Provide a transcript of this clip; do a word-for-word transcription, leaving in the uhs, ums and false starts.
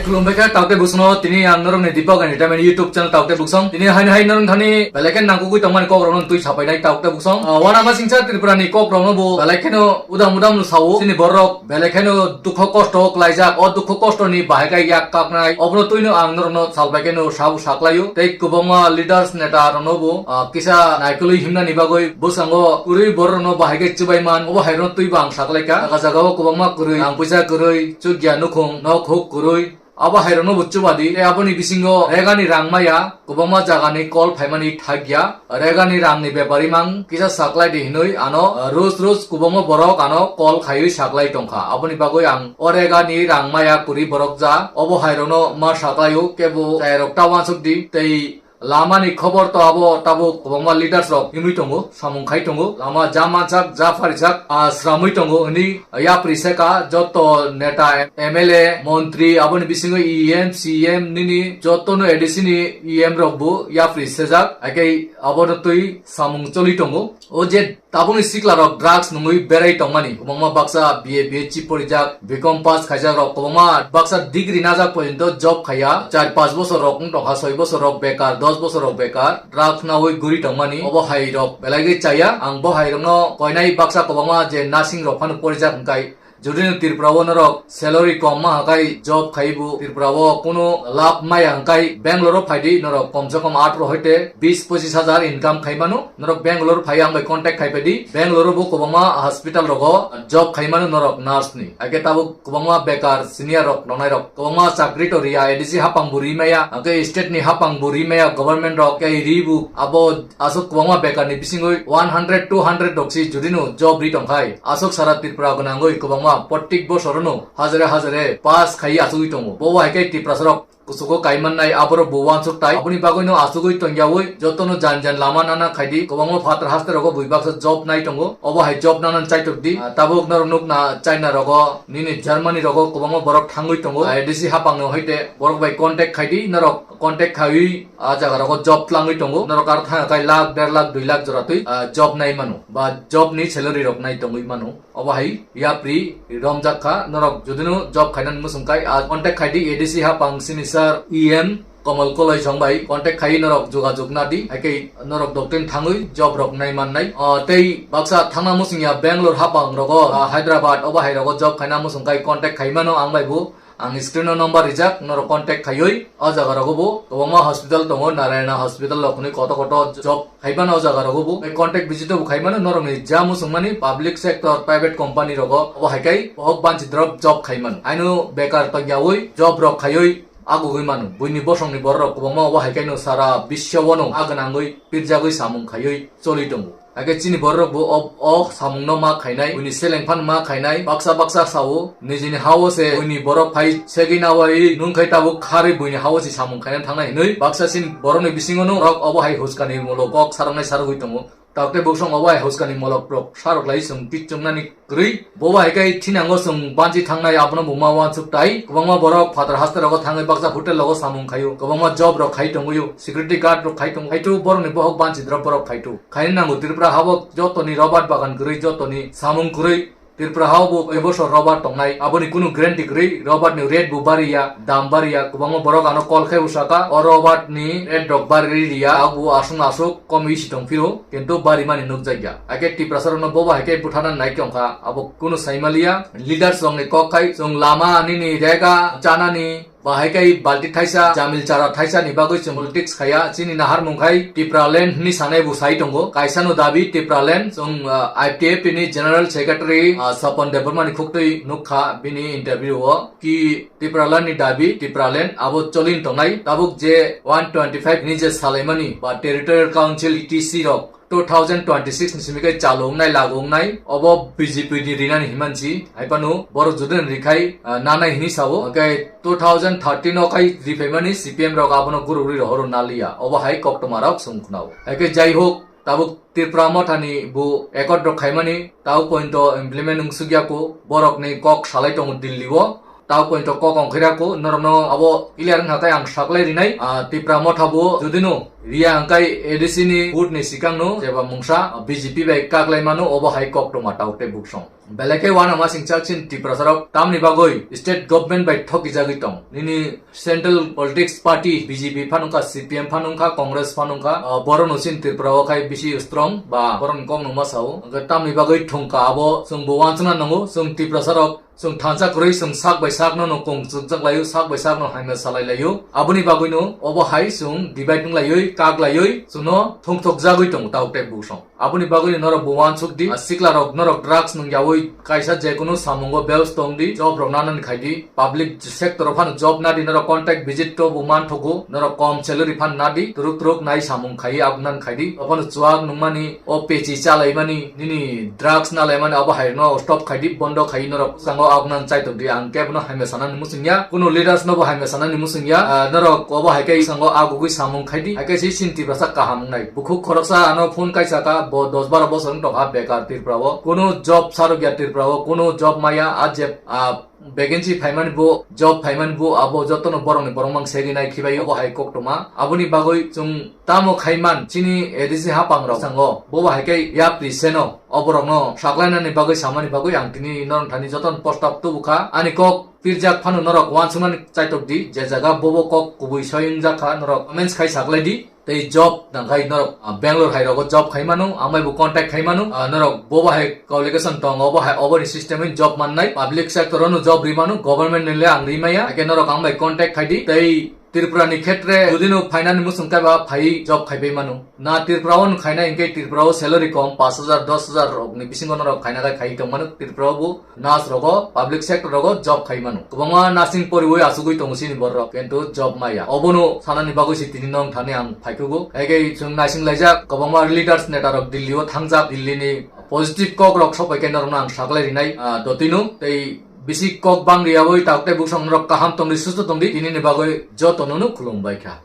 Khulumbai kha taukte busno, tini ang norokni Deepak Entertainment YouTube channel taukte buksong. Tini haino hai norok thani belai khe nangkukwi tongmani kokrokno twi sapainai taukte buksong. Ah, wana masingcha Tripura ni kokrokno bo belai kheno udam udam no sao. Chini borok belai kheno dukho kosto klaijak. O dukho kosto ni bahai khe yak kaknai. Obono twino ang norokno salbai kheno sabu saklaio. Tei kwbangma leaders neta rokno bo, ah, kisa naikolwi himnani bagwi bwskango kwrwi borok rokno bahai khe chubai man. Obo hai rokno twi bo ang saklaikha. Jaga jaga o kwbangma kwrwi, ang puisa kwrwi, chukya nukhung, nok huk kwrwi. Abo hai rokno bo chubadi. Tei aboni bisingo regani rang maya, kwbangma jagani call phaimani thakya. Regani rangni bepari mang kisa saklai di hinwi ano, ah, rus rus kwbangma borok ano call khaiwi saklai tongkha. Aboni bagwi ang o regani rang maya kwrwi borok ja. Obo hai rokno ma saklaio kebo chayarok ta wansuk di. Tei lamani khobor to abo tabuk kwbangma leaders rok himwi tongo, samung khai tongo, lama ja mansak, ja pharijak, ah, sramwi tongo hwnwi yapri seka joto neta, M L A, montri, aboni bisingo E M, C M, nini jotono A D C ni E M rok bo yapri sejak, hakhe abono twi samung choli tongo. O je tabukni sikla rok drugs nungwi berai tongmani, kwbangma baksa B A, B H C porijak, B Com pass khaijak rok, kwbangma baksa degree najak porjonto job khaiya, char panch bosor rok wng tongkha, soi bosor rok bekar, dos bosor rok bekar, drugs nawi guri tongmani, obo hai rok belai gwi chaya. Ang bo hai rokno koinai baksa kwbangma je nursing rok phano porijak hwnkhe, jodi no Tripura o norok salary kom ma hakai job khaibu, Tripura o kuno lab maya hwnkhe Bangalore o phaidi, norok kom se kom atro hoite bis pochis hajar income khai mano. Norok Bangalore phai ang bai contact khai phaidi. Bangalore bo kwbangma hospital rogo job khai mano norok nurse ni. Age tabuk kwbangma bekar senior rok nonai rok kwbangma chakri to riya, A D C hapang bo ri maya, age state ni hapang bo ri maya, government rok kei ri bo abo aswk kwbangma bekar ni bisingoi one hundred, two hundred rok si jodi no job ri tongkhai aswk sara Tripura gwnangoi kwbangma prottek bosor no hajare hajare pass khai asugwi tongo. Bo hai khe Tiprasa rok kuchugo kaimannai aborok bo uansuk tai. Aboni bagwino achugwi tongyawi jotono jan jan lama nana khaidi. Kwbangma phatar haste rogo bui baksa job nai tongo. Obo hai job nana chaitok di. Ah, tabuk norok nukna China rogo, nini Germany rogo kwbangma borok thangwi tongo. A D C hapangno hoite borok bai contact khaidi. Norok contact khaiwi a jaga rogo job tlangwi tongo. Norok aro thang kai lakh, der lakh, dui lakh jora twi, ah, job nai mano. Ba job ni salary rok nai tongwi mano. Obo hai yapri romjak kha, norok jodino job khainani mwswng kai, ah, contact khaidi A D C hapang sini sir E M Komal Koloi song bai contact khai norok jogajog nadi, hai khe norok doktwin thangwi job rok nai mannai. Ah, tei baksa thangna mwswng ya Bangalore hapang rogo, ah, Hyderabad obo hai rogo job khaina mwswng kai contact khai mano ang bai bo. Ang screen o number rijak, norok contact khaiwi o jaga rogo bo kwbangma hospital tongo, Narayana hospital rok hwnwi koto koto job khaimano o jaga rogo bo. Tei contact visit o bo khaimano norokni ja mwswngmani public sector, private company rogo, obo hai khe bohok banchi drop job khaimano. Aino bekar tongyawi job rok khaiwi agugwi mano. Buini bosongni borok rok kwbangma obo hai khe no sara bisyo wano a gwnangwi pirjagwi samung khaiwi choli tongo. Hakhe chini borok bo o, o samungno ma khainai, buini seleng phano ma khainai, baksa baksa sao, nijini hao se buini borok phai segwi nawai nung khai tabuk kharwi buini hao se samung khaina thangnai hinwi baksa chini borokni bisingo no rok obo hai huskani molo kok saroknai sarogwi tongo. Takte buksong obo hai huskani molok rok sarok lai chwng kichungnani kwrwi. Bobo hai khe thinango chwng banchi thangnai abono bo ma uansuk tai. Kwbangma borok phatar haste rogo thangwi baksa hotel rogo samung khaio. Kwbangma job rok khai tongwio. Security guard rok khai tongo. Haitu borokni bohok banchi drop borok khaitu. Khaina nango Tripura habo jotoni Robert bagan kwrwi, jotoni samung kwrwi. Tripura hao bo koi bosor Robert tongnai. Aboni kunu guarantee kwrwi. Robert ni rate bo bariya, dam bariya. Kwbangma borok ano call khai usaka. O Robert ni rate rok bari riya. Ago aswk aswk kom isi tong phiro. Kintu bari mani nukjakya. Hakhe Tiprasa rokno bobo hai khe butharna nai tongkha. Abo kunu saimaliya. Leaders rokni kok khai chwng lama nini rega chanani bahai kai balti thaisa, jamil chara thaisa ni bagwi chwng politics khaya. Chini naharmung khai Tipraland hwnwi sanai bo sai tongo. Kaisa no dabi Tipraland, chwng, ah, I T F ni General Secretary, ah, Swapon Debbarma ni khuktwi nukha bini interview o ki Tipraland ni dabi Tipraland abo cholin tongnai. Tabuk je one twenty five ni je salaimani ba Territorial Council T C rok two thousand twenty six ni simi khe chalu wngnai, lagu wngnai, obo B J P ni rinani himansi, hai phano borok jodi ni rikhai, ah, nanai hini sao. Hwnkhe two thousand thirteen o khai riphaimani C P M rok abono gurugri rohoro naliya, obo hai koktwma rok chwng khwnao. Hai khe jai hok, tabuk Tripura Motha ni bo accord rok khaimani, tabuk pointo implement wngsukya kho, borok ni kok salai tongo Delhi o. Tao pointo kok ongkhira ko, norokno abo clear wngkha khe ang saklai rinai. Ah, Tipra Motha bo jodino riya hwnkhe A D C ni vote ni sikangno jeba mungsa B J P bai kaklai mano, obo hai koktwma tao tei buksong. Belai khe uanama singchak chini Tiprasarok tamni bagwi state government bai thokijagwi tong. Nini central politics party B J P phanungkha, C P M phanungkha, Congress phanungkha, ah, borokno chini Tripura o khai bisi strong ba borokni kok nungma sao. Hwnkhe tamni bagwi thungkha abo chwng bo uansukna nango, chwng Tiprasarok chwng thansa kwrwi chwng sak bai sak no no kong chukjak laio, sak bai sak no hamya salai laio. Aboni bagwi no obo hai chwng divide wng laioi, kak laioi, chwngno thungthokjagwi tongo tabuk tei busong. Aboni bagwi norok bo uansuk di, ah, sikla rok norok drugs nung yaui kaisa je kunu samungo bebas tong di, job rok nanani khai di, public sector o phano job nadi, norok contact visit to bo man thogo, norok kom salary phan nadi, turuk turuk nai samung khai abnan khai di, obono chuak nungmani, o pechi chalaimani, nini drugs nalaimani abo hai no stop khai di, bondo khai norok sango abnan chaitok di, ang kebo no hamya sanani musung ya, kunu leaders no bo hamya sanani musung ya, ah, norok obo hai khe sango agugui samung khai di, hai khe si chini Tiprasa kaham wngnai. Bukhuk khoroksa ano phone kaisa ka, bo dos baro bosor wng tongkha bekar Tripura o. Kunu job sarok ya Tripura o, kunu job maya, a je, a vacancy phaimani bo, job phaimani bo, abo jotono borokni borok mang segwi nai khibai obo hai koktoma. Aboni bagwi chwng tamo khaiman chini A D C hapang rok sango, bobo hai khe yapri seno oborokno saklainani bagwi samani bagwi ang tini norok thani jotono prostab tubukha. Ani kok pirjak phano norok uansuknani chaitok di, je jaga bobo kok kubui soi wngjakha norok comments khai saklai di. Tei job nangkhai norok, ah, Bangalore hai rogo job khai mano, amai bo contact khai mano, ah, norok bobo hai qualification tongo, obo hai oboni system bai job mannai, public sector o no job ri mano, government ni le ang ri maya, ake norok ang bai contact khai di, tei Tripura ni khetre jodi no phainani musung kaiba phai job khai bai mano. Na Tripura o no khaina hinkhe Tripura o salary kom, pash hajar, dos hajar rok ni bisingo norok khaina khai khai tong mano Tripura o bo. Nurse rogo, public sector rogo job khai mano. Kwbangma nursing poriwi asugwi tongo chini borok, kintu job maya. Obono sanani bagwi se tini nong thani ang phaikhugo. Ege chwng naising laijak, kwbangma leaders neta rok Delhi o thangjak, Delhi ni positive kok rok sopai khe norokno ang saklai rinai, ah, dotino. Tei bisi kok bang riyawi tak tei buksong rok kaham tongdi, susto tongdi, tini ni bagwi joto nono khulum bai kha.